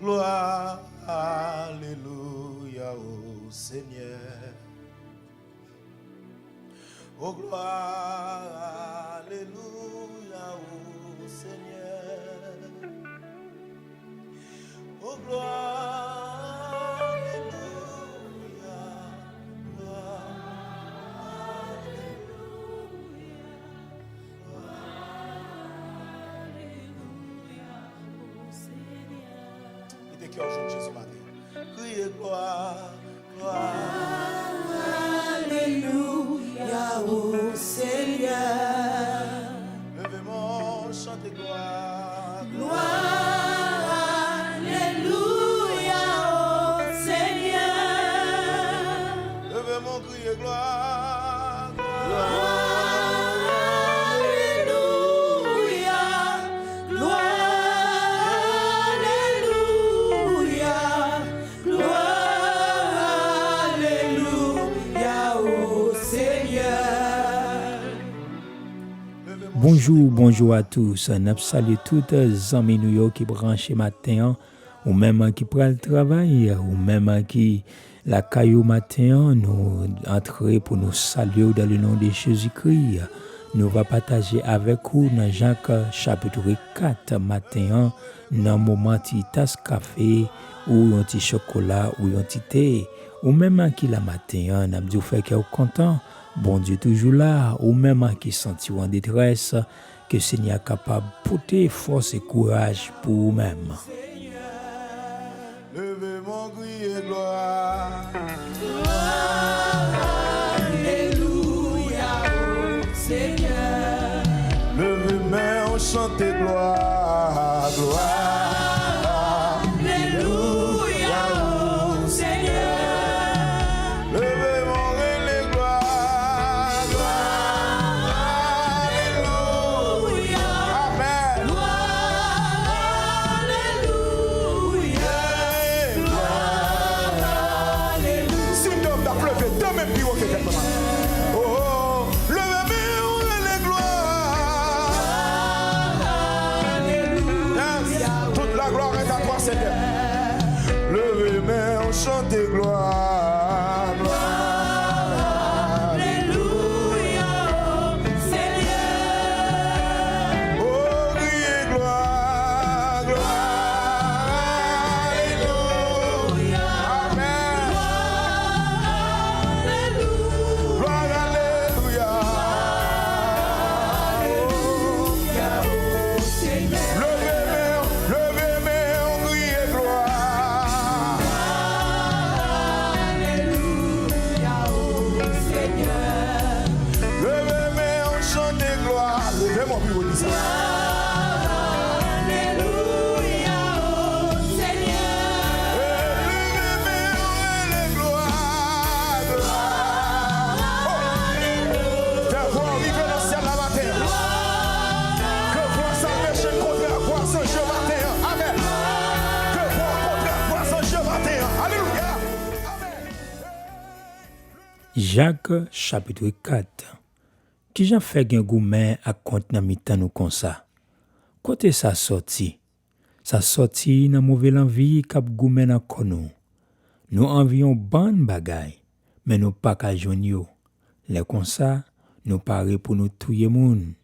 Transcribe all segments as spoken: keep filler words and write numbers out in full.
Glwa, alelouya, o Senyè. O glwa, alelouya, o Senyè. O glwa, alelouya, glwa, alelouya, glwa, alelouya, o Senyè. Kite kè w jwenn Jezi maten. Kriye glwa, glwa. Alelouya, o Senyè. Leve men w, chante glwa, glwa. Alelouya, o Senyè. Leve men w, kriye glwa, glwa. Alelouya, glwa, alelouya, glwa, alelouya, o Senyè. Bonjou, bonjou a tous. N ap salye tout zanmi nou yo ki branche maten an. Ou menm ki pral travay, ou menm ki lakay ou maten an, nou antre pou nou salye w dans le nom de Jésus-Christ. Nou va pataje avèk ou nan Jak chapit kat maten an, nan moman ti tas kafe, ou yon ti chokola, ou yon ti te. Ou menm ki la maten an, n ap di w fè kè w kontan. Bondye toujou la. Ou menm ki santi w an detrès, ke Senyè a kapab pote fòs e kouraj pou ou menm. Leve men w, kriye glwa. Alelouya, o Senyè. Leve men w, chante glwa, glwa. Alelouya, o Senyè. Leve men w, rele glwa, glwa, alelouya. Amèn. Glwa, alelouya. Glwa, alelouya. Si m t ap leve de men m pi wo ke tèt mwen. Oh, oh. Leve men w, rele glwa. Yes. Toute la gloire est à toi, Seigneur. Leve men w, chante glwa, glwa. Alelouya, Senyè. Oh, kriye glwa, glwa. Alelouya. Amèn. Glwa, alelouya. Leve men w, leve men w, kriye glwa. Leve men w, chante glwa. Leve men w pi wo di sa. Alelouya, o Senyè. Leve men w, rele glwa, glwa. Oh! Fè vwa w rive nan syèl la maten an. Ke vwa sa meche kontre ak vwa zanj yo maten an. Amèn. Ke vwa w kontre ak vwa zanj yo maten an. Alelouya. Amèn. Jak chapit kat. Kijan fè gen goumen ak kont nan mitan nou konsa? Kote sa sòti? Sa sòti nan move lanvi k ap goumen nan kò nou. Nou anvi yon bann bagay, men nou pa ka jwenn yo. Lè konsa, nou pare pou nou touye moun.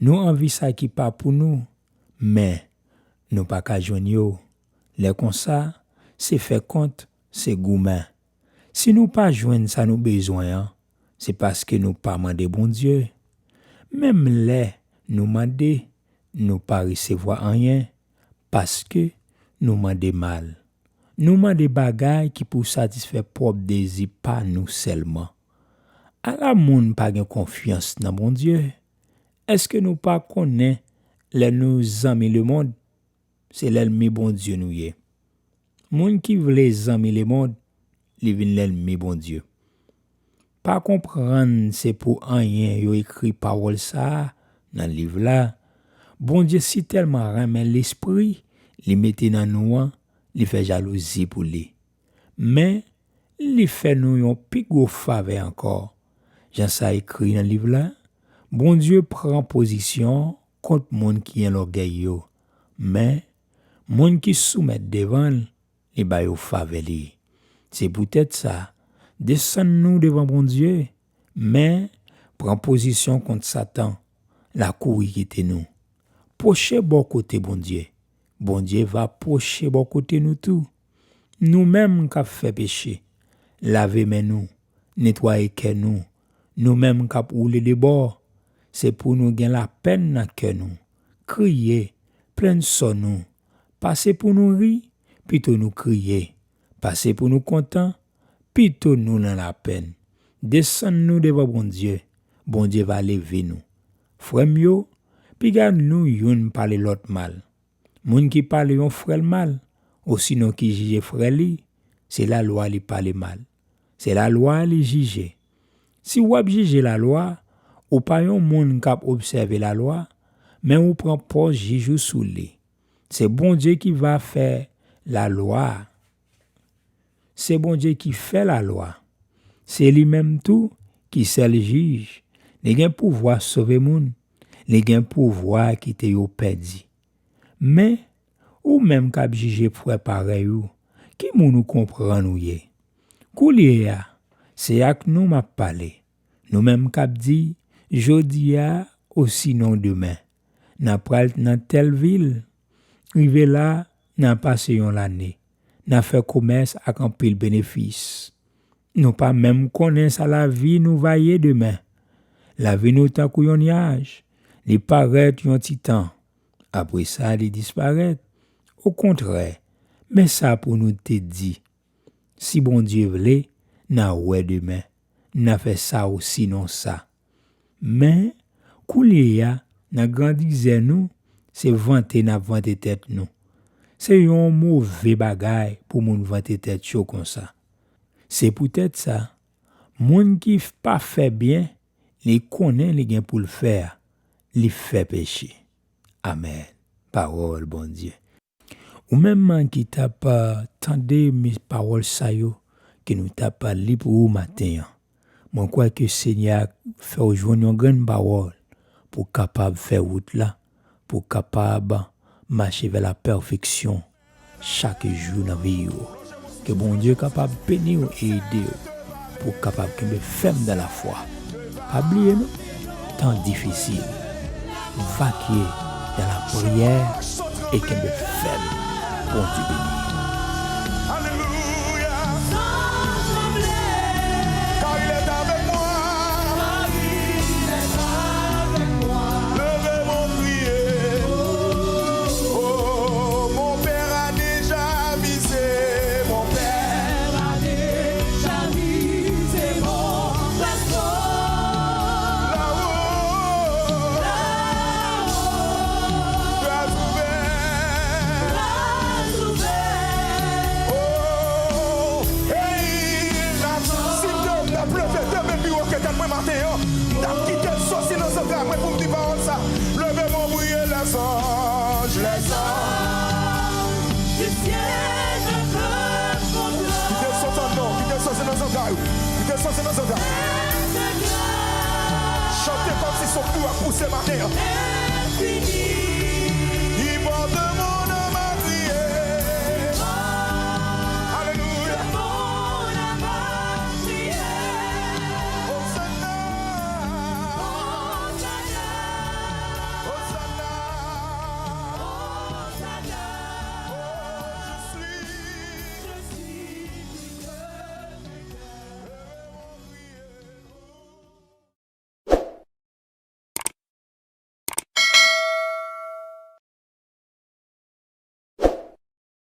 Nou anvi sa ki pa pou nou, men nou pa ka jwenn yo. Lè konsa, se fè kont, se goumen. Si nou pa jwenn sa nou bezwen an, se paske nou pa mande Bondye. Menm lè nou mande, nou pa resevwa anyen, paske nou mande mal. Nou mande bagay ki pou satisfè pwòp dezi pa nou sèlman. Ala moun pa gen konfyans nan Bondye! Èske nou pa konnen lè nou zanmi lemonn, se lènmi Bondye nou ye? Moun ki vle zanmi lemonn, li vin lènmi Bondye. Pa konprann se pou anyen yo ekri pawòl sa a nan liv la. Bondye sitèlman renmen lespri li mete nan nou an, li fè jalouzi pou li. Men, li fè nou yon pi gwo favè ankò. Jan sa ekri nan liv la, Bondye pran pozisyon kont moun ki gen lògèy yo, men Moun ki soumèt devan l, li ba yo favè li. Se poutèt sa, desann nou devan Bondye, men pran pozisyon kont Satan, l a kouri kite nou. Pwoche bò kote Bondye, Bondye va pwoche bò kote nou tou. Nou menm k ap fè peche, lave men nou, netwaye kè nou. Nou menm k ap woule de bò, se pou nou gen lapèn nan kè nou. Kriye, plenn sò nou. Pase pou nou ri, pito nou kriye. Pase pou nou kontan, pito nou nan lapèn. Desann nou devan Bondye, Bondye va leve nou. Frè m yo, piga nou youn pale lòt mal. Moun ki pale yon frè l mal, osinon ki jije frè li, se lalwa li pale mal. Se lalwa li jije. Si w ap jije lalwa, ou pa yon moun k ap obsève lalwa, men ou pran pòz jij ou sou li. Se Bondye ki va fè lalwa a. Se Bondye ki fè lalwa. Se li menm tou ki sèl jij. Li gen pouvwa sove moun. Li gen pouvwa kite yo pèdi. Men, ou menm k ap jije frè parèy ou, ki moun ou konprann ou ye? Koulye a, se ak nou m ap pale. Nou menm k ap di, jodi a, osinon demen, n ap pral nan tèl vil. Rive la, n a pase yon lane. N a fè komès ak anpil benefis. Nou pa menm konnen sa lavi nou va ye demen. Lavi nou tankou yon nyaj. Li parèt yon ti tan. Apre sa, li disparèt. Okontrè, men sa pou nou te di. Si Bondye vle, n a wè demen. N a fè sa osinon sa. Men, koulye a, nan grandizè nou, se vante n ap vante tèt nou. Se yon move bagay pou moun vante tèt yo konsa. Se poutèt sa, moun ki f-, pa fè byen, li konnen li gen pou l fè a, li fè peche. Amèn. Pawòl Bondye. Ou menm ki t ap, a, tande mi-, pawòl sa yo, ke nou t ap li pou ou maten an. Mwen kwè ke Senyè a fè w jwenn yon grenn pawòl pou w kapab fè wout la, pou w kapab mache vè la pèfeksyon chak jou nan vi w. Ke Bondye kapab beni w e ede w pou w kapab kenbe fèm dan lafwa. Pa bliye non, tan difisil, vakye dan lapriyè e kenbe fèm. Bondye beni w. Alelouya. Car il est avec moi. Leve mwen priye. Oh, mon père a déjà misé, mon père a déjà misé mon passeport. Là-haut, là-haut, grâce ouverte. Grâce ouverte. Oh, hey, n ap, si m te, m t ap leve de men pi wo ke tèt mwen maten an. M t ap kite l soti nan zantray mwen pou m di pawòl sa. Leve mwen priye lèzanj, lèzanj. Kite l soti anndan w, kite l soti nan zantray ou. Kite l soti nan zantray ou. Chante kòmsi se yon kri w ap pouse maten an.